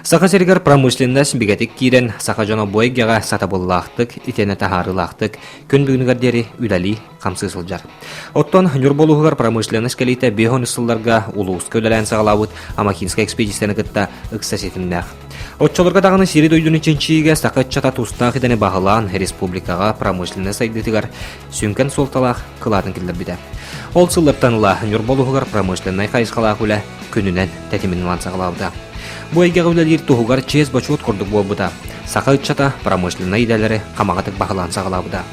Саха сиригэр промышленность бигэтик киирэн, саха дьоно бу эйгэҕэ сатабыллаахтык, итиэннэ таһаарыылаахтык күн бүгүнүгэр диэри үлэлии, хамсыы сылдьар. Оттон Ньурба улууһугар промышленность кэлиитэ 50 сылларга улууска үлэлээн саҕалаабыт Амакинскай экспедицияны кытта ыкса ситимнээх. Оччолорго даҕаны сири-дойдуну чинчийиигэ саха ыччата тустаах идэни баһылаан республикаҕа промышленность сайдыытыгар сүҥкэн суолталаах кылаатын киллэрбитэ. Ол сыллартан ыла Ньурба улууһугар промышленнай хайысхалаах үлэ күнүнэн тэтимин ылан саҕалаабыта. Бу эйгэҕэ үлэлиир туһугар чиэс-бочуот курдук буолбута. Саха ыччата промышленнай идэлэри хамаҕатык баһылаан саҕалаабыта.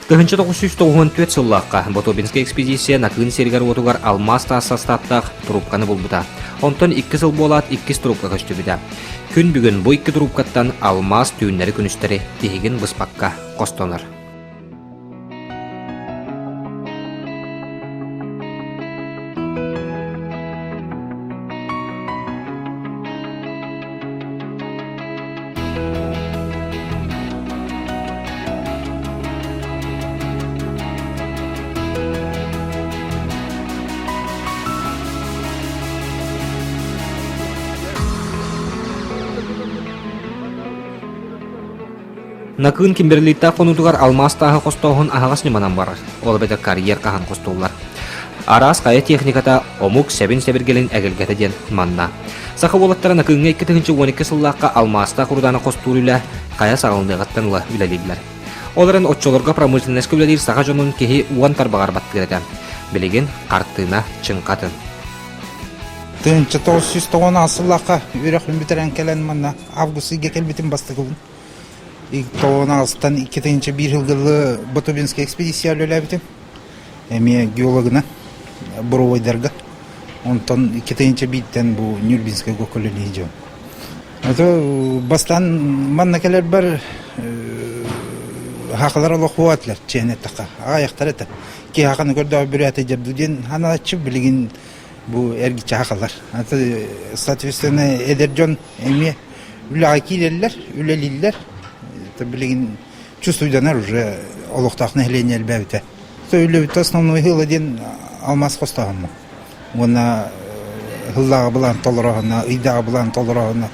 1994 сыллаахха Ботобинскай экспедиция Накыын сиригэр-уотугар алмаас таас састааптаах трубканы булбута. Онтон икки сыл буолаат иккис трубка көстүбүтэ. Күн бүгүн бу икки трубкаттан алмаас түүннэри-күнүстэри тиһигин быспакка хостонор. Накыын Кимберлиттаах хонуутугар алмаас тааһы хостооһун аһаҕас ньыманан барар, ол эбэтэр карьер хаһан хостууллар. Араас хайа техниката омук сэбин-сэбиргэлин эгэлгэтэ диэн манна. Саха уолаттара Накыыҥҥа 2012 сыллаахха алмаастаах руданы хостуур үлэ хайа саҕаланыаҕыттан ыла үлэлииллэр. Ол эрэн оччолорго промышленноска үлэлиир саха дьонун киһи уон тарбаҕар баттыыр этэ. Билигин хартыына чыҥхатын. 1998 сыллаахха үөрэхпин бүтэрэн кэлэн манна август ыйга кэлбитим бастакыбын. Тоҕуонаҕыстан 2001 сылгылы Ботубинскай экспедиция үлэлээбитим. Эмиэ геологынан, буровойдарга. Онтон 2001-тэн бу Нюрбинскайга көлөлүү дьон. Это бастаан манна кэлэрбэр хахалар олох хуатлар чиэн эттэххэ аҕайахтар этэ. Киһи хаханы көрдөөх бүрээти дьэрду диэн ханааччы билигин бу эргиччи хахалар. Соответственно эдэр дьон эмиэ үлэҕэ киирэллэр, үлэлииллэр. Билигин чувствуйданар уже олохтоох нэһилиэнньэ элбээбитэ. Үлэбит основной ыла диэн алмаас хостооһунна. Уонна ыллааҕы былаан толороһуна, ыйдааҕы былаан толороһуна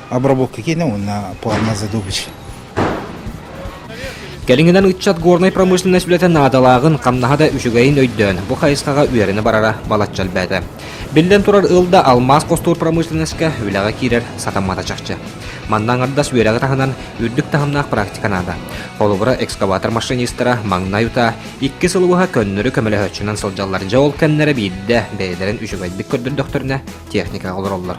обработка киэнэ уонна по алмазодобыче. Кэлиҥҥинэн ыччат горнай промышленность үлэтэ наадалааҕын, хамнаһа да үчүгэйин өйдөөн, бу хайысхаҕа үөрэнэ барара балачча элбээтэ. Биллэн турар, ыл да алмаас хостуур промышленноска үлэҕэ киирэр сатаммата чахчы. Манна аҥардас үөрэҕи таһынан үрдүк таһымнаах практика наада. Холобура, экскаватор машинистара маҥнай утаа икки сыл уһа көннөрү көмөлөһөөччүнэн сылдьаллар. Дьэ ол кэннэрэ биирдэ бэйэлэрин үчүгэйдик көрдөрдөхтөрүнэ техникаҕа олороллор.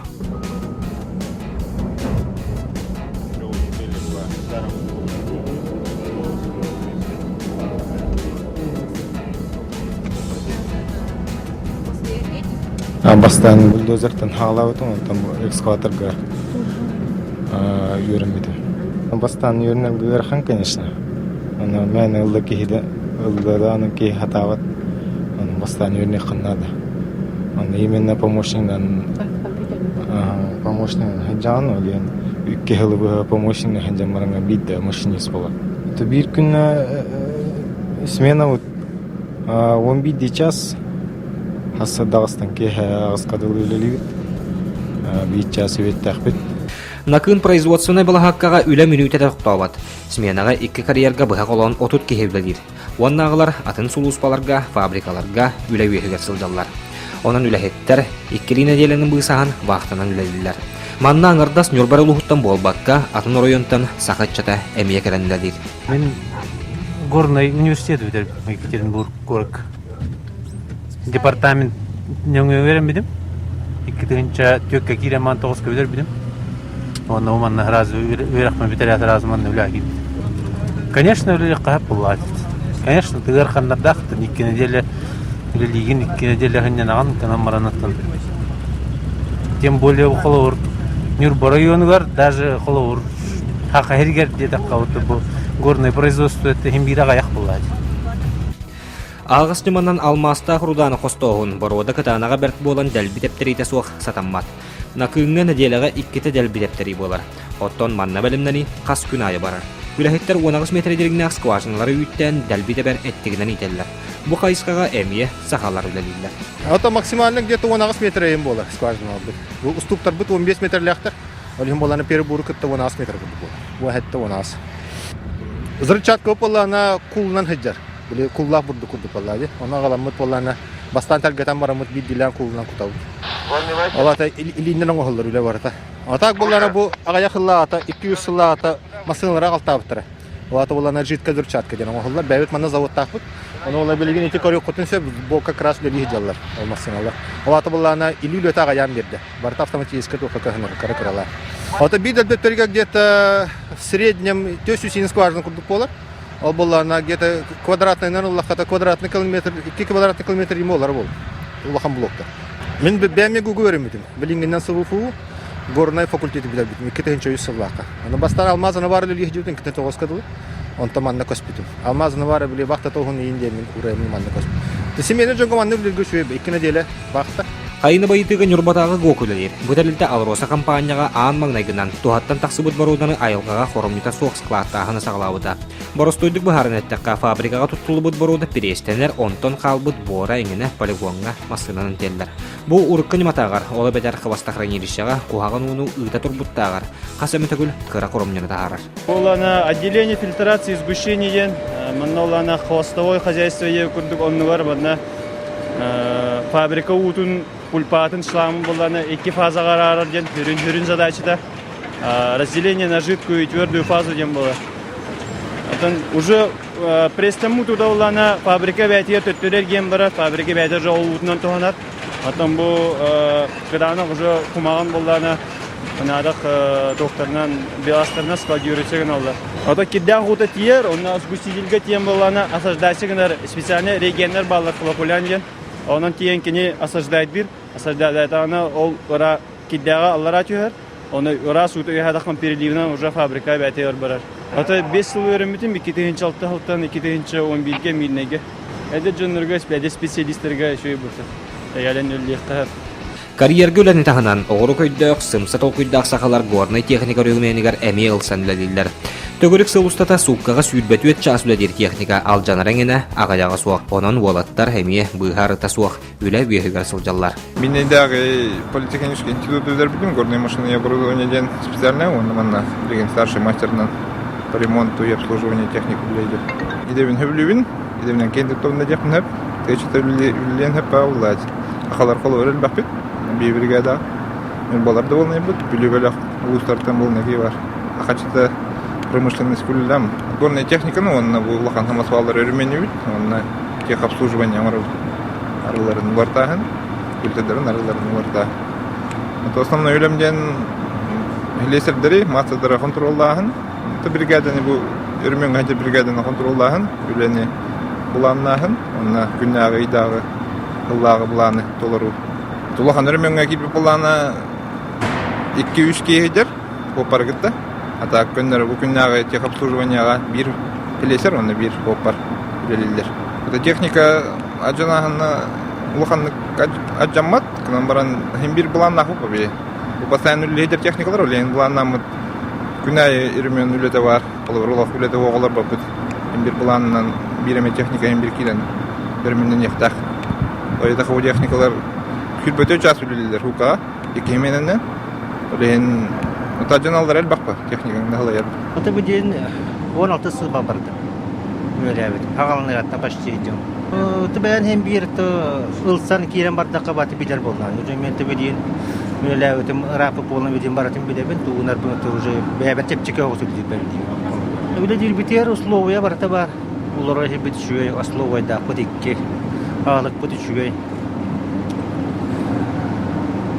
Бастаан бульдозертан хаалаабытым, онтон экскаваторга үөрэммитим. Бастаан үөрэнэргэ ыарахан, конечно. Аны мээнэ ылла киһи да ылла да аны киһи хатаабат. Аны бастаан үөрэниэххин наада. Аны именно помощнигынан помощнигынан сылдьаҕын ол иһин икки сылы быһа помощнигынан сылдьан бараҥҥа биирдэ машинист буолар. Биир күннэ смена вот 11 час хас даҕастан киэһэ аҕыска дылы үлэлиибит. Биир час үөттээхпит. Накыын производственнай балаһааккаҕа үлэ мүнүүтэ да тохтообот. Сменаҕа икки карьерга быһа холоон 30 киһи үлэлиир. Уоннааҕылар атын сулууспаларга, фабрикаларга үлэ үөһүгэр сылдьаллар. Онон үлэһиттэр иккилии нэдиэлэни быысаһан вахтанан үлэлииллэр. Манна аҥардас Ньурба улууһуттан буолбакка, атын оройуонтан саха ыччата эмиэ кэлэн үлэлиир. Мин Горнай университеты бүтэрбитим Екатеринбург куоракка. Департамент нөҥүө үөрэммитим. Икки тыһыынча түөккэ киирэн маан тоҕуска бүтэрбитим. Уонна манна сразу үөрэхпин бүтэрээт сразу манна үлэҕэ киирбитим. Конечно, үлэлиэххэ сөп буоллаҕа. Конечно, ыараханнардаахтын икки неделя үлэлиигин, икки неделя сынньанаҕын, гынан баран оттон тем более холобур Ньурба оройуонугар даже холобур Саха сиригэр диэтэххэ вот бу Горное производство это иһин биир аҕыйах буоллаҕа дии. Аһаҕас ньыманан алмаастаах руданы хостооһун боруода кытаанаҕа бэрт буолан дэлби тэптэриитэ суох сатаммат. Накыыҥҥа нэдиэлэҕэ иккитэ дэлби тэптэрии буолар. Оттон манна бэлэмнэнии хас күн аайы барар. Үлэһиттэр 18 миэтэрэ дириҥнээх скважиналары үүттээн дэлби тэбэр эттигинэн иитэллэр. Бу хайысхаҕа эмиэ сахалар үлэлииллэр. Это максимально где-то 18 метр эйин буолар скважиналарбыт. Бу уступтарбыт 15 метрлээхтэр. Ол иһин буоллаҕына перебору кытта 18 метр курдук буолар. Бу эһэттэ 18. Взрывчатка буоллаҕына куулунан сылдьар. Били куллаах бурдук курдук буоллаа дии. Ону аҕаламмыт буоллаҕына бастаан тэлгэтэн бараммыт биирдиилээн куулунан кутабыт. Ол аата илииннэн оҥоһуллар үлэ барыта. А так буоллаҕына бу аҕыйах сыллааҕыта, 200 сыллааҕыта массыыналары аҕалтаабыттара. Ол аата буоллаҕына жидкая взрывчатка диэн оҥоһуллар. Бэйэбит манна заводтаахпыт. Ону ол билигин ити көрүөххүтүн сөп, бу как раз үлэлии сылдьаллар ол массыыналар. Ол аата буоллаҕына илии үлэтэ аҕыйаан биэрдэ. Барыта автоматическай туохха көһөнөр кыра кыралаах. Ото биир дэлбэттэргэ где-то в среднем 400 скважина курдук буолар. Ол буоллаҕына где-то квадратныйынан ыллахха квадратный километр, 2 квадратный километр ему олар буолар. Улахан блоктар. Мин бэйэм ГУГу үөрэммитим. Билиҥҥинэн СВФУ горнай факультеты бүтэрбитим 2003 сыллаахха. Аны бастаан Алмаз Анабар үлэлии сылдьыбытым 2009 дылы. Онтон манна көспүтүм. Алмаз Анабар били вахта тоһун иин диэммин уурайыммын манна көспүтүм. Семейный дьоҥҥо манна үлэлииргэ үчүгэй икки нэдиэлэ вахта. Хайыны байытыыга Ньурбатааҕы ГОК үлэлиир. Бу тэрилтэ АЛРОСА хампаанньаҕа аан маҥнайгынан туһаттан тахсыбыт боруоданы айылҕаҕа хоромньута суох складтааһыны саҕалаабыта. Боростуойдук быһааран эттэххэ, фабрикаҕа туттуллубут боруода пириэстэнэр, онтон хаалбыт буора эҥинэ полигоҥҥа массыынанан тиэллэр. Бу урукку ньыматааҕар, ол эбэтэр хвостохранилищеҕа куһаҕан ууну ыыта турбуттааҕар, хас эмэ төгүл кыра хоромньуну таһаарар. Ол отделение фильтрации и сгущения диэн, манна ол хвостовой хозяйство курдук оннугар манна фабрика уутун пульпатын шламын булланы икки фазаҕа араарар диэн сүрүн сүрүн задачата разделение на жидкую и твердую фазу диэн буолар. Оттон уже пресстаммыт туда улана фабрика бээтигэр төттөрү эргиэн барар, фабрика бэйэтэ уже ол уутунан туһанар. Оттон бу кыдаанах уже кумаҕан буоллаана наадах докторынан беластарынан складируется гыналлар. Ото кирдээх уута тиийэр, онно сгустительга тиийэн буоллаана осаждайся гынар специальный регионнар бааллар флокулян диэн. Онон тиийэн кини осаждайдыыр, осаждайдаатаҕына ол ыра кирдээҕэ аллараа түһэр, Оны ыраас уута үөһээтэххин переливынан уже фабрика бээтигэр барар. Ата 5 сыл үөрэммитим, 2006 сылтан 2011-ге Мирнэйгэ. Эдэр дьоннорго, эдэр специалистарга үчүгэй буолса. Эгэлэн үллиэхтэһэр. Карьерга үлэни таһынан, оҕурук өйдөөх, сымса толкуйдаах сахалар горнай техника өрөгүмүөнүгэр эмиэ ылсан үлэлииллэр. Төгүрүк сыл устата сууккаҕа сүүрбэтүөт чаас үлэлиир техника алдьанара эҥинэ аҕыйаҕа суох. Онон уолаттар эмиэ быыһа-арыта суох үлэ үөһүгэр сылдьаллар. Миннейдааҕы политехнический институт бүтэрбитим, горные машины и оборудование диэн специальное уонна манна билигин старший мастерынан по ремонту и обслуживанию техники үлэлиир. Идэбин сөбүлүүбүн, идэбинэн киэн туттабын да диэхпин сөп. Тыачыта үлэлиэн сөп бааллаат. Ахалар холобур элбэхпит, бии бригада. Ньурбалар да буолнайбыт, Бүлүү бөлөх улуустартан буолнайки бар. Ахачыта промышленность үлэлэм. Горная техниканы уонна бу улахан самосваллары өрүмөнүбүт, уонна техобслуживание оҥоробут. Арыыларын улартааһын, фильтрдарын арыыларын улартааһын. Это основной үлэм диэн слесарьдэри, маастардары хонтуруоллааһын. Это бригаданы бу өрөмүөҥҥэ сылдьар бригаданы хонтуруоллааһын, үлэни былааннааһын, уонна күннээҕи, ыйдааҕы, сыллааҕы былааны толоруу. Улахан өрөмүөҥҥэ киирбит былаана 2-3 киһи сылдьар. Уоппары кытта. А так көннөрү бу күннээҕи техобслуживанияҕа биир слесарь уонна биир уоппар үлэлииллэр. Это техника адьанаһына улаханнык адьаммат, гынан баран иһин биир былааннаах били. Бу постоянно үлэлиир техникалар үлэһин былааннааммыт күн аайы ремонт үлэтэ баар, холобур олох үлэтэ оҕолор барбыт. Иһин биир былаанынан биир эмэ техника иһин биир киирэн өрөмүөннэниэхтээх. Ойдах техникалар күрбөтө час үлэлииллэр ХУКаҕа. Иккиһимэнэнэ ол иһин утаадьаналлара элбэх ба техникаҥ наһылайар. Это бу диэн 16 сыл барда үлэлээбит. Хагаланыгаттан почти идем. Ты бэйэн хем биир ылсан киирэн бардахха баты билэр буоллаан. Уже мен төбө диэн үлэлээбитим ырааппыт буолан билин барытын билэбин тугунарбын уже бэйэбэр чэпчэки оҕус үлэлиирбэр диир. Үлэлиирбитигэр условия барыта бар. Олорор иһирбит үчүгэй, остолобуойдаахпыт икки, аҕалыкпыт үчүгэй.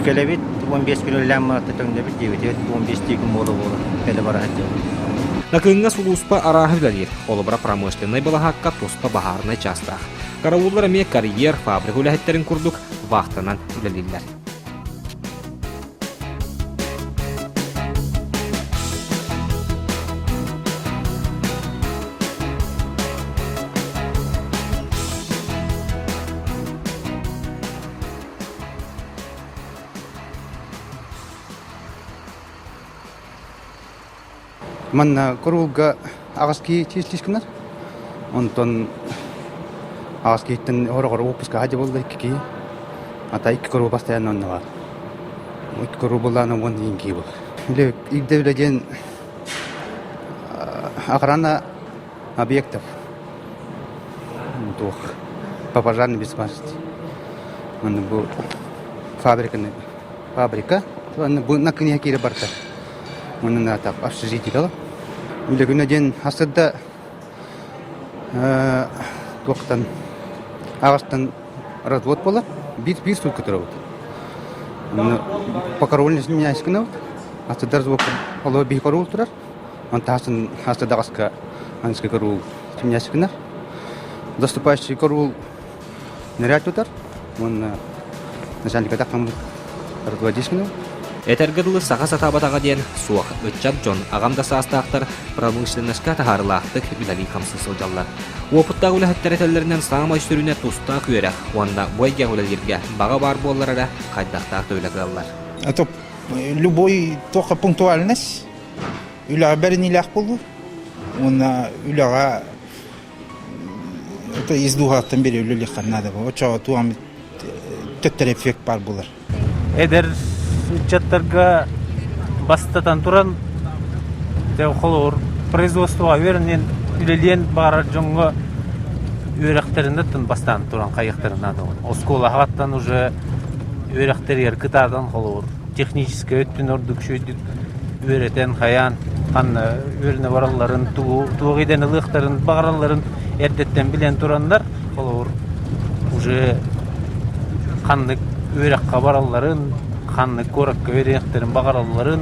Кэлэбит 15 күн үлэлээн баран төҥнөбүт диэбитигэр 15 дии күн буола-буола кэлэ бара сылдьабыт. Накыыҥҥа сулууспа арааһа үлэлиир. Холобура, промышленнай былаһаакка туспа баһаарынай чаастаах. Карауллар эмиэ карьер, фабрика үлэһиттэрин курдук вахтанан үлэлииллэр. Манна куруулга аҕыс киһи чиэстиис гынар. Онтон аҕыс киһиттэн хороҕор уоппуска хаадьа буолла икки киһи. Ата икки куруу постоянно онно баар. Икки куруу буллаана уон иин киһи буолар. Үлэ ирдэбилэ диэн охрана объектов туох по пожарной безопасности. Манна бу фабриканы фабрика бу накыния киирэ барта. Манна так общежитие Үлэ күнэ диэн хасырда туохтан аҕастан развод буолар. Биир биир сутка турабыт. По караульной сменяюсь гынабыт. Астыдар звук олоо биһи караул турар. Онтаасын астыдаҕаска анскай караул сменяюсь гынар. Заступающий караул ныряет тутар. Уонна начальника таххаммыт руководитель гынабыт. Этэргэ дылы саха сатаабатаҕа диэн суох, ыччат дьон, аҕам да саастаахтар промышленноска таһаарыылаахтык үлэлии-хамсыы сылдьаллар. Уопуттаах үлэһиттэр этэллэринэн саамай сүрүнэ тустаах үөрэх уонна бу эйгэҕэ үлэлииргэ баҕа баар буоллар эрэ хайдахтаах да үлэ кыаллар. Это любой только пунктуальность үлэҕэ бэриниилээх буолуу уонна үлэҕэ это из дууһаттан бери үлэлиэххэ наада оччоҕо туох төттөрү эффект баар буолар. Эдэр ыччаттарга бастатан туран, холобур, производствоҕа үөрэнэн үлэлиэн баҕарар дьоҥҥо үөрэхтэрин бастаан туран хайыахтарын наада. Оскуолаҕаттан уже үөрэхтэригэр кытаатан холобур, техническэй өттүн ордук үчүгэйдик үөрэтэн, хайаан ханна үөрэнэ баралларын, тугу туох идэни ылыахтарын баҕаралларын эрдэттэн билэн тураннар, холобур, уже ханнык үөрэххэ баралларын, ханнык куоракка үөрэниэхтэрин баҕаралларын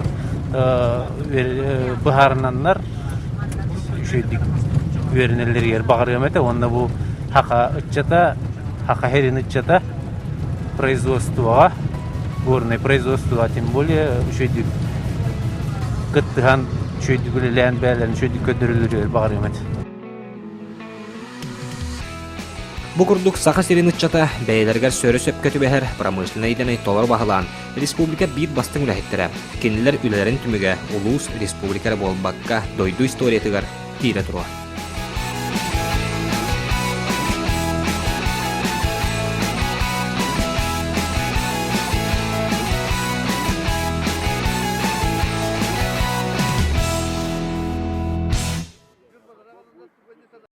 быһаарынаннар үчүгэйдик үөрэнэллэригэр баҕарыам этэ уонна бу саха ыччата, саха сирин ыччата производствоҕа, горнай производствоҕа тем более үчүгэйдик кыттыһан, үчүгэйдик үлэлээн бэйэлэрин үчүгэйдик көрдөрөллөрүгэр баҕарыам этэ. Бу курдук Саха сирин ыччата бэйэлэригэр сөрө-сөпкө түбэһэр промышленнай идэни толору баһылаан, республика биир бастыҥ үлэһиттэрэ. Кинилэр үлэлэрин түмүгэ улуус, республика эрэ буолбакка, дойду историятыгар киирэ туруо.